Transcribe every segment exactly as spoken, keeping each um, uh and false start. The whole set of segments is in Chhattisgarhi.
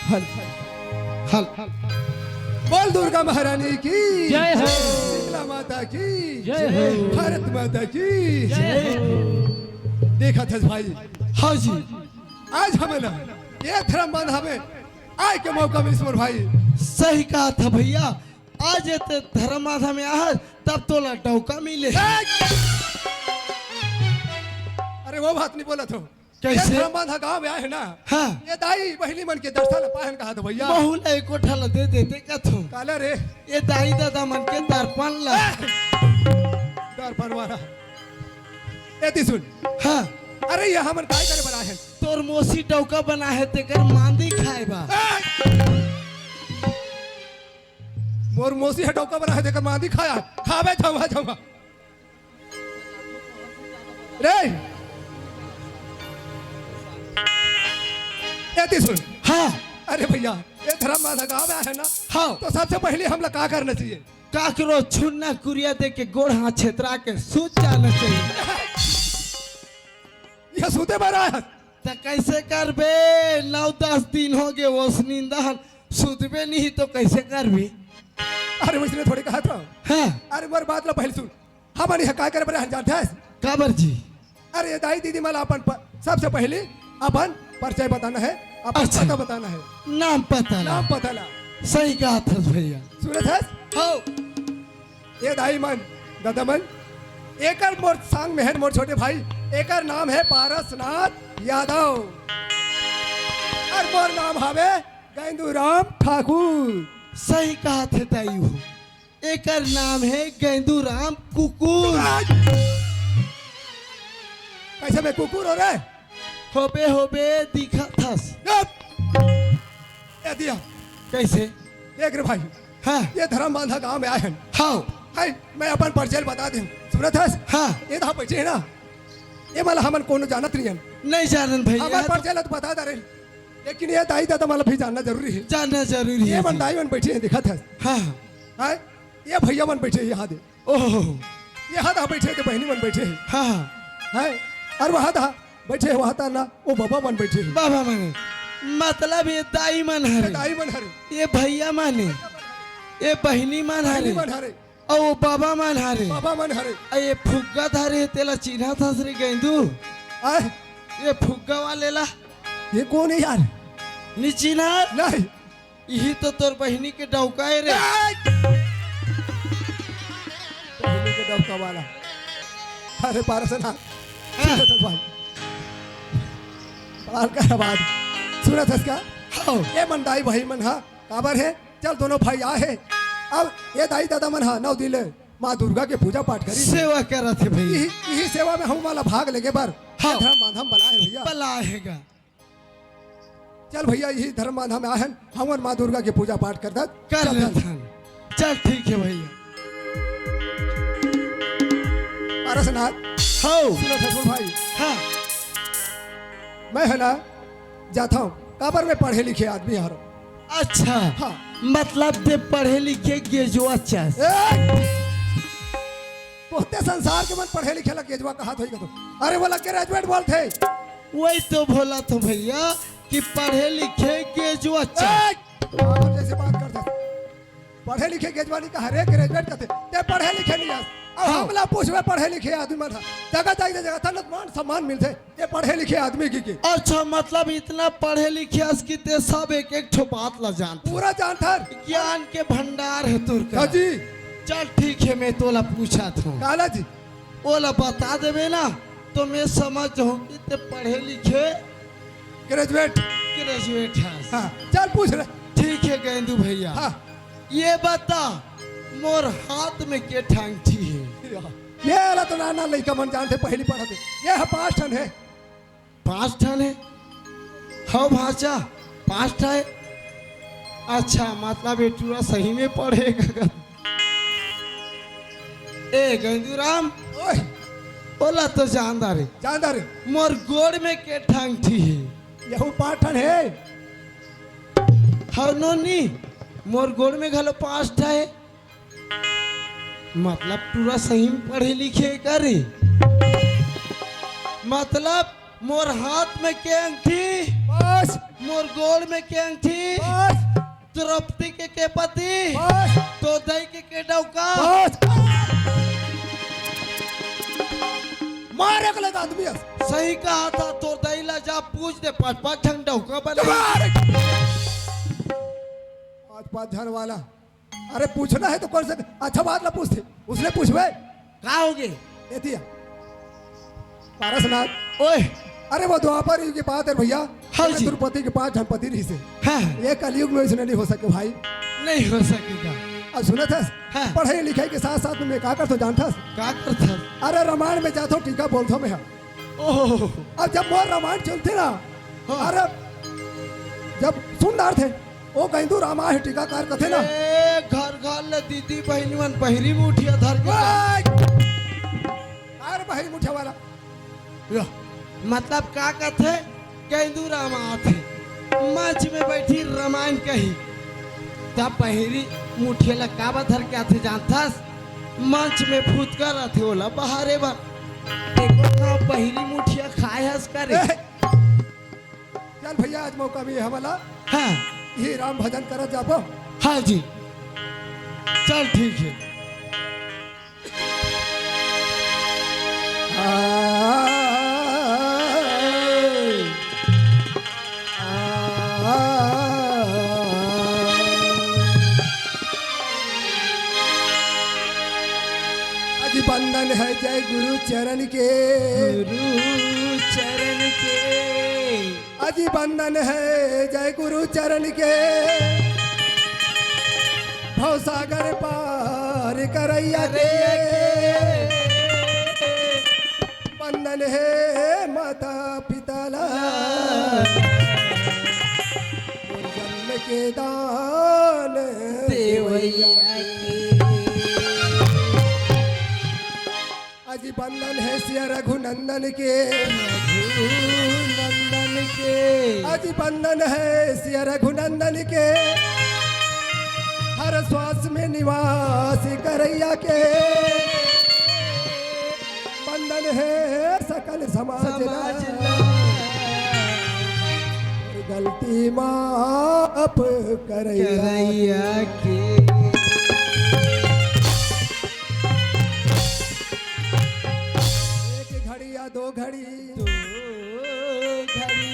हल, हल। बोल दुर्गा महारानी की जय हो। शीतला माता की जय हो। भारत माता की जय हो। देखत हस भाई। हाँ जी। आज हमन ये धर्म बांधा में आए के मौका मिलिस मोर भाई। सही कहत हस भैया, आज ये ते धर्म बांधा में आए हस, तब तोला डौका मिले। अरे वो बात नहीं बोलत हों। कैसे? ये धर्म बांधा गांव में आए हन ना। हाँ। ये दाई बहिनी मन के दर्शन ला पाए हन कहा तो भैया। महू ला एको ठा ला दे देते कथों। काला रे। ये दाई ददा मन के दर्पण ला। दर्पण वाला। एती सुन। हाँ। अरे ये हमन काय करे बर आए हन? तोर मौसी डौका बनाए हे तेकर मांदी खाए बर। मोर मौसी ह डौका बनाए हे तेकर मांदी खाए। खाबे जाऊंगा जाऊंगा। रे, एती सुन। हाँ। अरे भैया, ये धर्म बांधा गांव में आए हन ना। हाँ। तो सबसे पहले हमला का करना चाहिए? काकरो छुन्ना कुरिया दे के गोड़ हाथ छेतरा के सूत जाना चाहिए। ये सूते बर आए हस? त कैसे करबे? नौ दस दिन हो गे ओस निंदा हन, सुतबे नहीं तो कैसे करबे? अरे वैसने थोड़ी कहत हों। हाँ। अरे मोर बात ला पहले सुन। हमन इहाँ काय करे बर आए हन जानत हस? काबर जी? अरे ये दाई दीदी मन ला अपन प-, सबसे पहले अपन परिचय बताना हे, अपन अच्छा। पता बताना हे। नाम पता ला। नाम पता ला। सही कहत हस भैया। सुनत हस? हाँ। ये दाई मन, ददा मन, एकर मोर संग में हे मोर छोटे भाई, एकर नाम हे पारसनाथ यादव। अउ मोर नाम हवे गैंदू राम ठाकुर। सही कहत हे दाई हो, एकर नाम हे गैंदू राम कुकुर। कैसे मैं कुकुर हों रे? होबे, होबे, दिखत हस। चुप। ए दिया। कैसे? देख रे भाई, हाँ। ये धर्म बांधा गांव में आए हन। हाँ। हाय, मैं अपन परिचय बता देंव। सुनत हस? हाँ। ये दहा बइठे हे ना, ये मन ला हमन कोनो जानत नहीं हन। नहीं जानन भैया, हमर तो परिचय ला तो बता दे रे। लेकिन ये दाई ददा मन ला भी जानना जरूरी हे। जानना जरूरी हे। ये मन दाई मन बइठे हे, दिखत हस? हाँ। हाय, ये भैया मन बइठे हे, इहाँ दे। ओहो। इहाँ दहा बइठे हे, बहिनी मन बइठे हे। हाँ, हाँ। हाय, अउ वहाँ दहा बइठे हे, वहाँ दहा ना, वो बाबा मन बइठे हे। बाबा मन। मतलब ये दाई मन हरे। ये दाई मन हरे। ये भैया मन हे। ये बहिनी मन हरे। बहिनी मन हरे। अउ वो बाबा मन हरे। बाबा मन हरे। अउ ये फुग्गा धरे हे, तेला चिन्हत हस रे गैंदू। आय। ये फुग्गा वाले ला। ये कोन हे यार? नी चिन्हत? नहीं। इही तो तोर बहिनी के डौका हे रे। ए! बहिनी के डौका वाला। अरे पारसनाथ। हाँ। सुनत हस भाई। बाल का आवाज। सुनत हस का? हाँ। ये मन दाई भाई मन हा। काबर हे? चल दोनों भाई आए हे। अब ये दाई ददा मन हा नौ दिन ले माँ दुर्गा के पूजा पाठ करी। सेवा करत हे भैया। इही, इही सेवा में हमन ला भाग लेगे बर। हाँ। ये धर्म बांधा म बलाए हे भैया। बलाए हे गा। चल भैया, इही धर्म बांधा में आए हन, हमन माँ दुर्गा के पूजा पाठ करत। कर चल, लेथन। चल। चल, ठीक हे भैया। पारसनाथ। हाँ। सुनत हस भाई। हाँ। मैं हे ना, जाथंव, काबर मैं पढ़े लिखे आदमी हरंव। अच्छा। हाँ। मतलब ते पढ़े लिखे गेजुआ चास। ए! तोते संसार के मन पढ़े लिखे ला गेजुआ कहत होही का तो। अरे वोला graduate बोलथे। वही तो बोलत हों भैया कि पढ़े लिखे गेजुआ चास। ए! पागल जैसे बात करथे। पढ़े लिखे गेजुआ नहीं कहा रे, graduate कहथे। ते पढ़े लिखे नहीं हस। अब हाँ। हमला पूछबे पढ़े लिखे आदमी मन हा। जगह जाई जगह तन मान सम्मान मिलथे। ये पढ़े लिखे आदमी की, की। अच्छा, मतलब इतना पढ़े लिखे हस कि ते सब एक एक ठो बात ला जानत हस। पूरा जानत हस। ज्ञान के भंडार हे तोर करा। हाँ जी। चल ठीक हे, मैं तोला पूछत हों। काला जी। ओला बता देबे ना, तो मैं समझ जाहूँ कि ते पढ़े लिखे graduate। Graduate हस। हाँ, चल पूछ रे। ठीक हे गैंदू भैया। हाँ। ये बता, मोर हाथ में के ठा अंगठी हे? ये वाला तो नाना लइका मन जानथे, पहली पढ़त हे। ये ह पाँच ठन हे। पाँच ठन हे? हव भांचा, पाँच ठा हे। अच्छा, मतलब ये टूरा सही में पढ़े हे का? ए गैंदू राम, ओए। ओला तो जानदा रे। जानदा रे। मोर गोड़ में के ठा अंगठी हे? यहू पाँच ठन हे। हव नोनी, मोर गोड़ में घलो पाँच ठा हे। मतलब टूरा सही में पढ़े लिखे हे का रे? मतलब मोर हाथ में के अंगठी, बस। मोर गोड़ में के अंगठी, बस। द्रौपदी के के पति, बस। तोर दाई के के डौका। बस। मारे के लगा आदमी है। सही कहा था, तोर दाई ला जा पूछ दे, पाँच पाँच झन डौका बने। मारे। पाँच पाँच झन वाला। अरे पूछना है तो कौन से अच्छा बात ला पूछते, उसने पूछबे। का होगे? एतिया। पारसनाथ। ओए। अरे वो द्वापर युग के बात है भैया। हाँ जी। द्रौपदी के पाँच झन पति रहिसे। हाँ। ये कलयुग में इसने नहीं हो सके भाई। नहीं हो सकेगा। अब सुनत हस? हाँ। पढ़ाई लिखाई के साथ साथ में का करथों जानथस? का करथस? अरे रामायण में जाथों टीका बोलथों मैं। ओह। अब जब मोर रामायण चलथे ना, हाँ। अरे जब सुन डारथे, ओ गैंदू रामा हे टीकाकार कथे ना। ए, घर घर ले दीदी बहिनी मन बहिरी मुठिया धर के ओए! अरे बहिरी मुठिया वाला। यो, मतलब का कथे? गैंदू रामा आथे, मंच में बैठी रामायण कही, तब बहिरी मुठिया ला काबर धर के आथे जानथस? मंच में फुतकर आथे, ओला बहारे बर। देखो ना, बहिरी मुठिया खाए हस करे। ए! चल भैया, आज मौका मिले हमला। हाँ। ये राम भजन करत जाबो। हाँ जी, चल ठीक है। आ, आ, आज बंदन है जय गुरु चरण के। गुरु चरण के। अजी बंदन है जय गुरु चरण के, भवसागर पार करैया के। बंदन है माता पिता ला, मोर जन्म के दान देवैया के। अजी बंदन है सिया रघुनंदन के। रघुनंदन के। अजी बंदन है सिया रघुनंदन के, हर श्वास में निवास करैया के। बंदन है सकल समाज समाज ला। ला। गलती माफ करैया करैया के। एक घड़ी या दो घड़ी, दो घड़ी।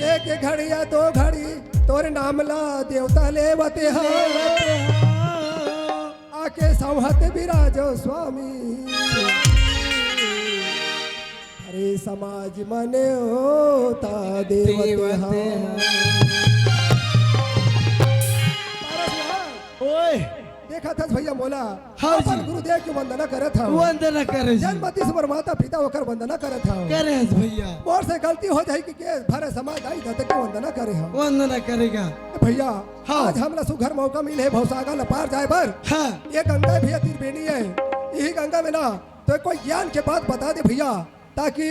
एक घड़ी या दो घड़ी तोर नाम ला देवता लेवत हा। लेवत हा। आके संहत विराजो स्वामी। अरे समाज मने होता देवत देवत हा। हा। पारस ना। ओए। देखत हस भैया मोला, हाँ अपन जी। गुरुदेव के वंदना करत हव। वंदना करे जी। जन्म दिस मोर माता पिता ओकर वंदना करत हव। करे हस भैया। मोर से गलती हो जाही कि के भरे समाज आई दत के वंदना करे हव। वंदना करेगा। ए भैया, हाँ। आज हमला सुघर मौका मिले हे भवसागर ल पार जाए बर। हाँ। ये गंगा भैया त्रिवेणी है, यही गंगा में ना तो कोई ज्ञान के बात बता दे भैया। ताकि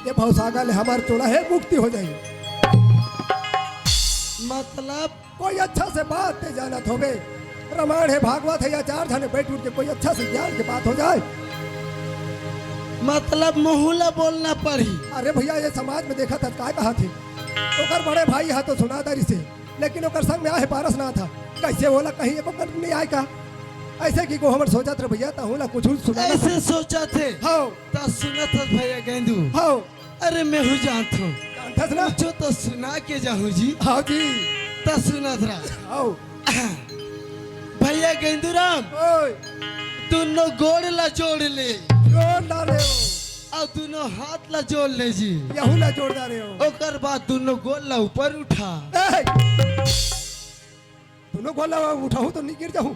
ये भवसागर ले हमर चोला हे मुक्ति हो जाए। मतलब? कोई अच्छा से बात ते जानत होबे, रामायण हे, भागवत हे, या चार झने बैठ उठ के कोई अच्छा से ज्ञान के बात हो जाए। मतलब महू ला बोलना पड़ही। अरे भैया, ये समाज में देखत हस काय कहा थे, ओकर बड़े भाई हा तो सुना दरिस हे। लेकिन ओकर संग में आहे पारसनाथ ह। कैसे ओला कहीं एको कर नहीं आय का? ऐसे कि को हमर सोचत रह भैया, तहूँ ला कुछ सुना ना। ऐसे सोचत हे? हाँ। त सुनत हस भैया गेंदू? हाँ। अरे मैं हूँ जानत हूँ। जानत हस ना? कुछ तो सुना के जाहूँ जी। हाँ जी। त सुनत रह। हाँ। भैया गेंदू राम, ओए। दोनों गोड़ ला जोड़ ले। जोड़ डारे हो। अउ दोनों हाथ ला जोड़ ले जी। यहू ला जोड़ डारे हो। ओकर बाद दोनों गोड़ ला ऊपर उठा। ए! दोनों गोड़ ला उठाहूँ तो नहीं गिर जाहूँ।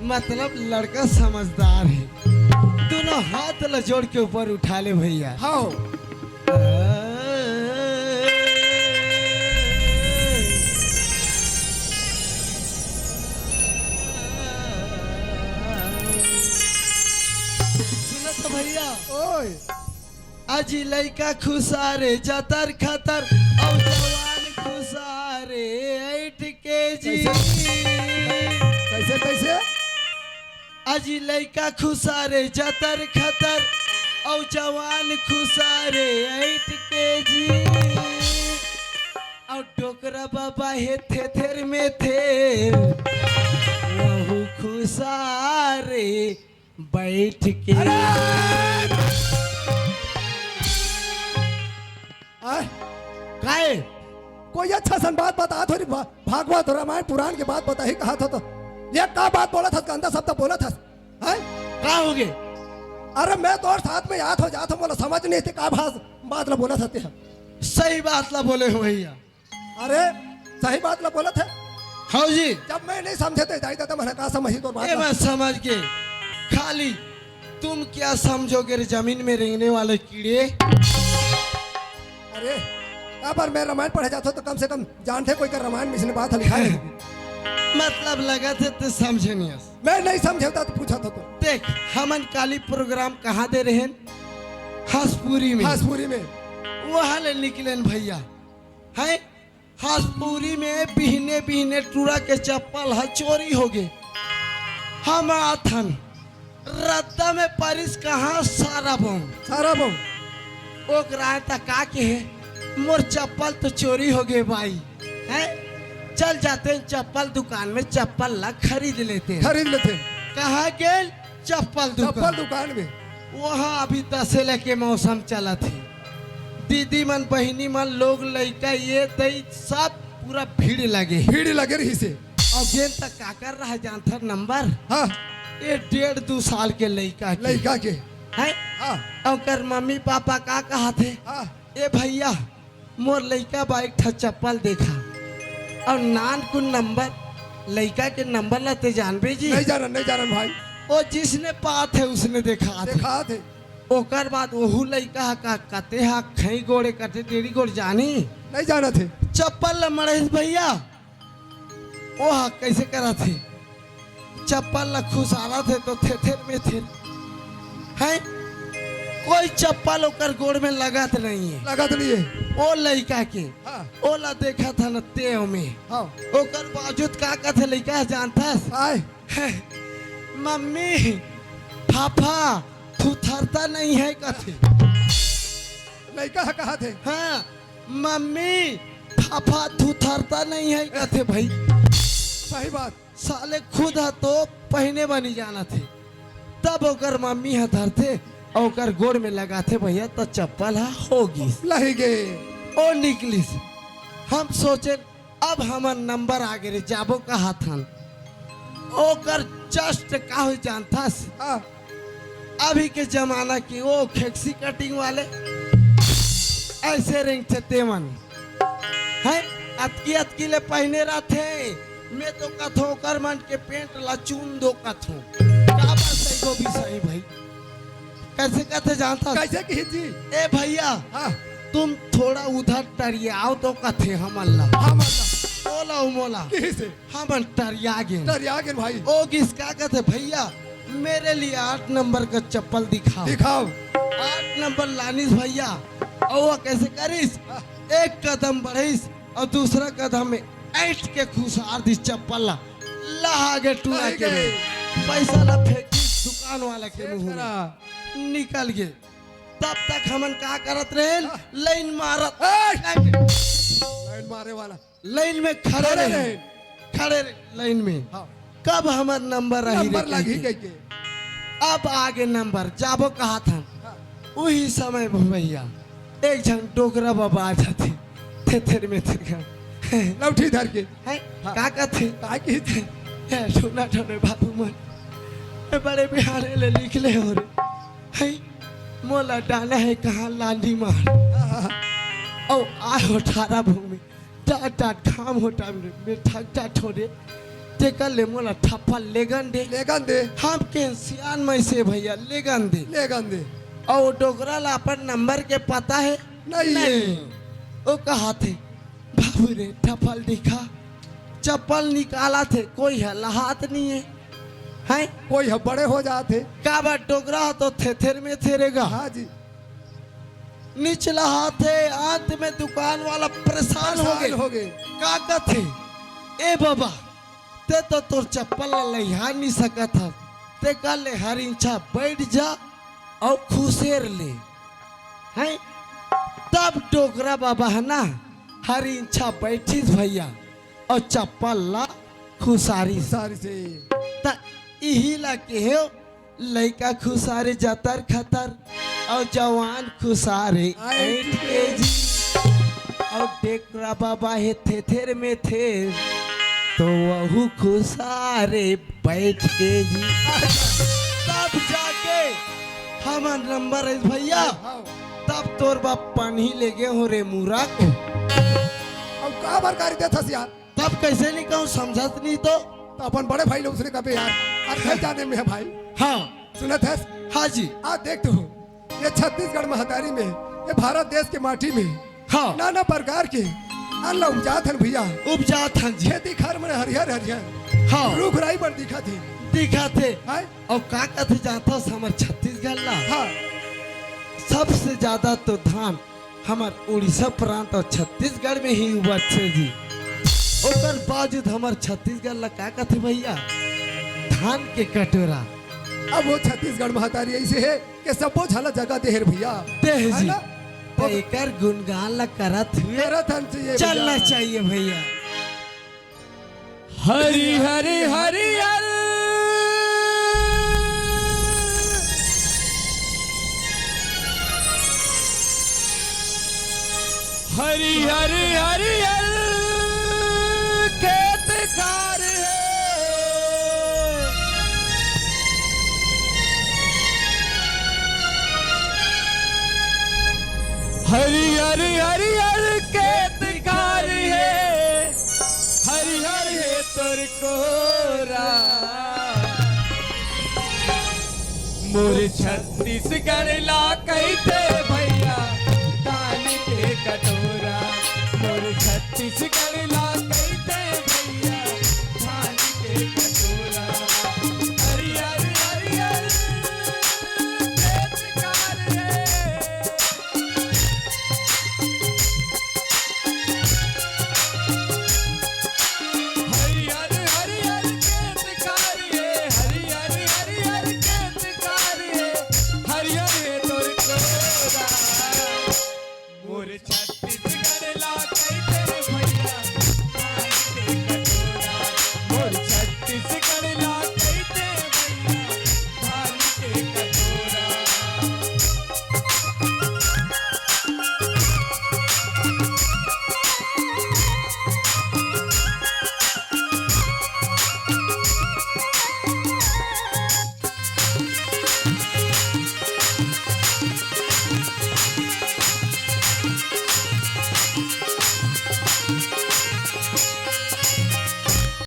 मतलब लड़का समझदार हे। दोनों हाथ ला जोड़ के ऊपर उठा ले भैया। हाँ। सुनत भैया। ओए। अजी लइका खुसारे जतर खतर, अउ जवान खुसारे ऐठ के जी। कैसे? कैसे, कैसे? अजी लइका खुसारे जतर खतर, अउ जवान खुसारे ऐठ के जी। बाबा हे थेथेर में थेर, वहू खुसारे बैठ के। अरे! आय, काय? कोई अच्छा सन बात बतात हो रे, भा-, भागवत, रामायण, पुराण के बात बताही कहत हो तो। ये का बात बोलत हस, गंदा शब्द बोलत हस? हैं? का होगे? अरे मैं तोर साथ में आत हो जात हो, मोला समझ नहीं आथे का भास-, बात ला बोलत हस तेहा। सही बात ला बोले हो भैया। अरे सही बात ला बोलत हे। हव जी। जब मैं नहीं समझे तो दाई ददा मन का समझही तोर बात ए ला? मैं समझ के, खाली तुम क्या समझोगे रे जमीन में रेंगने वाले कीड़े। अरे, काबर मैं रामायण पढ़े जाथों तो कम से कम जानथे कोई का रामायण में इसने बात लिखा है। मतलब लगथे ते समझे नहीं हस। मैं नहीं समझे तो पूछत हो तो। देख, हमन काली प्रोग्राम कहाँ दे रहेन? हसपुरी में। हसपुरी में। वहाँ ले निकलेन भैया, हैं? हसपुरी में बिहने बिहने टूरा के चप्पल ह चोरी होगे। हम आथन, रद्दा में परिस कहाँ सारा बम। सारा बम। ओकरा त का के हे, मोर चप्पल तो चोरी होगे बाई, हैं? चल जाते हैं चप्पल दुकान में, चप्पल ला खरीद लेते हैं। खरीद लेते हैं। कहाँ गेल? चप्पल दुकान। चप्पल दुकान में। वहाँ अभी दशहरा के मौसम चलत हे। दीदी मन, बहिनी मन, लोग, लइका, ये दई सब पूरा भीड़ लगे हे। भीड़ लगे रहिसे। अउ जेन तक का कर रहा जानथर नंबर? हाँ। ये डेढ़ दू साल के लइका के। लइका के। हैं? हाँ। ओकर मम्मी पापा का कहत हे? हाँ। ए भैया, मोर लइका बर एक ठा चप्पल देखा। अउ नानकुन नंबर, लइका के नंबर ला ते जानबे जी? नहीं जानन, नहीं जानन भाई। ओ जिसने पात हे, उसने देखात हे। देखात हे। ओकर बाद ओहू लइका ह का कते हा खई गोड़े कते टेड़ी गोड़ जानी? नहीं जानत हे। चप्पल ला मड़हिस भैया, ओहा कइसे करत हे? चप्पल ला खुसारत हे तो थेथेर मेथेर। हैं? कोई चप्पल ओकर गोड़ में लगत नहीं हे। लगत नहीं हे। ओ लइका के, हाँ। ओला देखत हन तेव में। हाँ। ओकर बाजूत का कथे लइका ह जानथस? आय। मम्मी, फाफा थुथरता नहीं हे कथे। लइका ह कहत हे। हाँ, मम्मी, फाफा थुथरता नहीं हे कथे भाई। सही बात। साले खुद ह तो पहिने बर नइ जानत हे। तब ओकर मम्मी ह धरथे अउ ओकर गोड़ में लगाथे भैया, त चप्पल ह हो गिस। लहि गे। ओ निकलिस। हम सोचेन अब हमर नंबर आगे रे, जाबो कहत हन। ओकर जस्ट का होइस जानथस? हाँ। अभी के जमाना के ओ खेक्सी कटिंग वाले अइसे रेंगथे तेमन। हैं? अतकी अतकी ले पहिने रथे। मैं तो कथों ओकर मन के पेंट ला चुन दो कथों। काबर सही गोभी सही भाई? कइसे कथे जानथस? कइसे किहिस जी? ए भैया, हाँ। तुम थोड़ा उधर टरियाव तो कथे हमन ला। हमन ला। ओला ओ मोला। किहिसे? हमन टरिया गेन। टरिया गेन भाई। ओ गिस का कथे, "भैया, मेरे लिए आठ नंबर का चप्पल दिखाओ।" दिखाओ। आठ नंबर लानिस भैया। अउ ओ कइसे करिस? हाँ। एक कदम बढ़िस अउ दूसरा कदम में ऐंठ के खुसार दिस चप्पल ला। लहा गे टूरा के मुंह। पैसा ला फेंकिस दुकान वाला के मुंह में। निकल गे। तब तक हमन का करत रहेन? हाँ। लाइन मारत। ए! लाइन मारे वाला। लाइन में खड़े खड़े रहेन। रहेन। खड़े रहे लाइन में। हाँ। कब हमर नंबर आही नंबर रे लगही कहिके। कहिके। अब आगे नंबर, जाबो कहत हन। हाँ। उही समय में भैया, एक झन डोकरा बाबा आ जाथे। थेथेर मेथेर का। लौठी धर के। हैं? हाँ। का कथे? का कथे? हे, ठोना ठोने बाबू मन। ए, बड़े बिहाने ले लिख ले हो रे। हैं? मोला डाला हे कहाँ लांडी मार। हाँ, हाँ, हाँ। अउ आय हो ठारा भूमि। डाट डाट घाम हो टाइम रे, मैं थक जात हो रे। तेकर ले मोला ठप्पा लेगन दे। लेगन दे। हम के सियान में से भैया लेगन दे। लेगन दे। अउ डोकरा ला अपन नंबर के पता हे? नहीं हे। नहीं। ओ कहत हे, "बाबू रे, ठप्पा ल दिखा।" चप्पल निकालत हे, कोई ह लहात नहीं हे। हैं? कोई ह बड़े हो जात हे। काबर डोकरा ह तो थेथेर मेथेर गा। हाँ जी। निचला हाथ हे, अंत में दुकान वाला परेशान हो परेशान गे। हो गे। का कथे, "ए बाबा, ते तो तोर चप्पल ला लइहा नहीं सकत हस, तेकर ले हर इंछा बैठ जा अउ खुसेर ले।" हैं? तब डोकरा बाबा ह ना, हरिंछा बैठिस भैया, अउ चप्पल ला खुसारिस। सारी से। त इही ला केहेव, लइका खुसारे जतर खतर, अउ जवान खुसारे ऐंठ ऐंठ के जी। अउ डेकरा बाबा हे थेथेर में थेर, तो वहू खुसारे बैठ के जी। तब जाके हमर नंबर आइस भैया, हाँ। तब तोर बाप पानी लेगे हो रे मूरख। अब का बर गारी देथस यार? तब कैसे नहीं कहूँ, समझत नहीं तो। तो अपन बड़े भाई लोग से कबे यार, अरे कहीं जाने में है भाई। हाँ। सुनत हस? हाँ जी। आ देख तू, ये छत्तीसगढ़ महतारी में, ये भारत देश के माटी में हाँ। नाना प्रकार के अन्न उपजात हन भैया। उपजात हन जी। खेती खार में हरियर हरियर हाँ। रुख राई बर दिखत हे। दिखत हे। हाय। अउ का कथे जानथस हमर छत्तीसगढ़ ला? हाँ। सबसे ज्यादा तो धान हमर उड़ीसा प्रांत अउ छत्तीसगढ़ में ही उपजथे जी। ओकर बावजूद हमर छत्तीसगढ़ ला का कथे भैया? धान के कटोरा। अब वो छत्तीसगढ़ महतारी ऐसे है कि सबो झला जगह देहे रे भैया। देहे है जी। ना? तो एकर गुणगान ला करत हुए करत हन चाहिए चलना भैया। चाहिए भैया। हरी हरी हरियर, हरी हरी हरियर खेत खार हे। हरी हरी हरियर खेत खार हे, हरी हरी हे तोर कोरा। मोर छत्तीसगढ़ ला कहिथे भैया, दान के कटोरा। मोर छत्तीसगढ़ ला